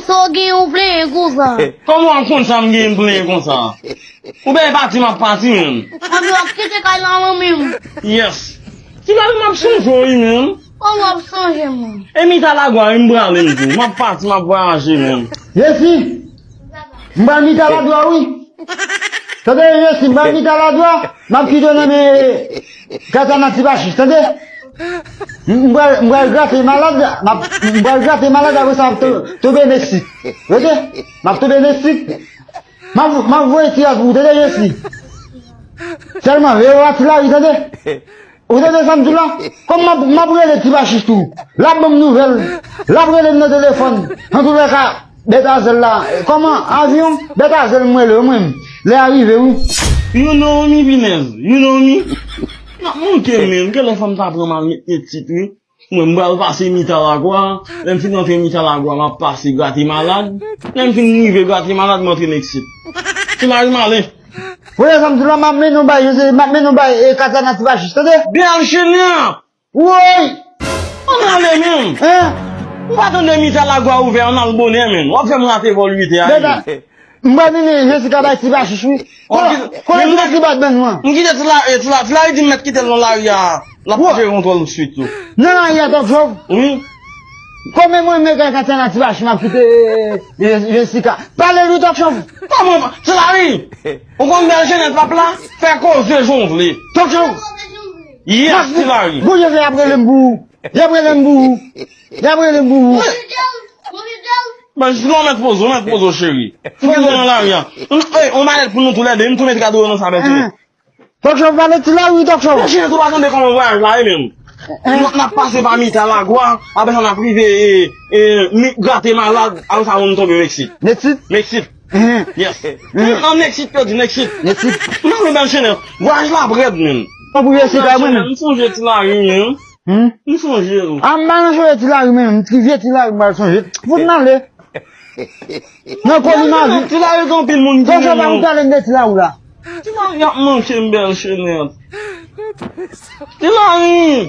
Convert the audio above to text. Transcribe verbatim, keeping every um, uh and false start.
Sa w gen ou plenyen konsa? Kòman w ap konn sa m gen m plenyen konsa? Ou bèl pati, m ap pati, menm. Anpi w ap kite kay la lan menm. Yes. Ti bagay m ap sonje w, wi, menm. Kòman w ap sonje m? E Mitalagwa, wi, m prale, m tou. M ap pati, m ap vwayaje, menm. Jesi, m pral Mitalagwa, wi. Tande, Jesi, m pral Mitalagwa, m ap kite w nan men Katana Ti Pachich, tande? M, m pral, m pral grate malad, m ap, m pral grate malad, apre sa, m ap to-, tonbe Meksik. Tande? M ap tonbe Meksik. M ap, m ap voye ti yas pou ou, tande, Jesi? Sèlman, veye w a Ti Lari, tande? Ou tande sa m di w la? Kòm m ap, m ap rele Ti Pachich tou. L ap ban m nouvèl. L ap rele m nan telefòn. Antoulèka, Bètazèl la. Kòman? Avyon? Bètazèl m rele w, mwen menm. Lè a rive, wi. You know me, pinèz. You know me. N ap manke menm. Genlè fò m ta pran m al met Metit, wi. Mwen, m pral pase Mitalagwa. Lè m fin rantre Mitalagwa, m ap pase Grate Malad. Lè m fin rive Grate Malad, m antre Meksik. Ti Lari, m ale. Voye sa m di w la, m ap mennen w bay Jose, m ap mennen w bay, e, Katana Ti Pachich, tande? Bèl chenè! Woy! Ann ale, menm! Hein? Ou pa tande Mitalagwa ouvè, ann al bonè, menm. W ap fè m rate vòl uit è a, menm. M pral mennen Jessica bay Ti Pachich, wi. Kote, kote ti bat bèn mwen? M kite Ti Lari, Ti Lari, Ti Lari di m mèt kite l nan lari a. L ap pran kontwòl swit yo. Nan lari a, Tòk Chòv? Wi. Kòman mwen menm kay Katana Ti Pachich, m ap kite, e, e, Jessica? Pale l wi, Tòk Chòv. Kòman? Ti Lari! Ou konn bèl jenès p ap la? Fè koze jan w vle. Tòk Chòv! Yes, Ti Lari. Bondye fè y ap rele m pou ou. Y ap rele m pou ou. Y ap rele m pou ou. Bon, jis non, mèt poze w, mèt poze w, cheri. Fè nou nan lari a. Ey, on malèt pou nou toulède, m tou met kado yo nan sa, bèl cheri. Tòk Chòv, pale Ti Lari, Tòk Chòv. Bèl cheri, tou pa tande kòman vwayaj la ye menm. N ap, n ap pase pa Mitalagwa, apre sa n ap rive, e, e, mi, Grate Malad, apre sa nou tonbe Meksik. Meksik? Meksik. Yes. Nan Meksik, yo di Meksik. Meksik. Non, men bèl chenè, vwayaj la ap rèd menm. Mwen pou Jessica, mwen menm. M sonje Ti Lari, menm. Hmm? M sonje l. A, m pa nan sonje Ti Lari menm, ti vye Ti Lari m pral sonje. Fout m ale. Nan kolimazi. Ti Lari gen anpil moun ki renmen w. Tòk Chòv pa konn pale m de Ti Lari la. Ti Lari ap manke m, bèl chenèt. Ti Lari!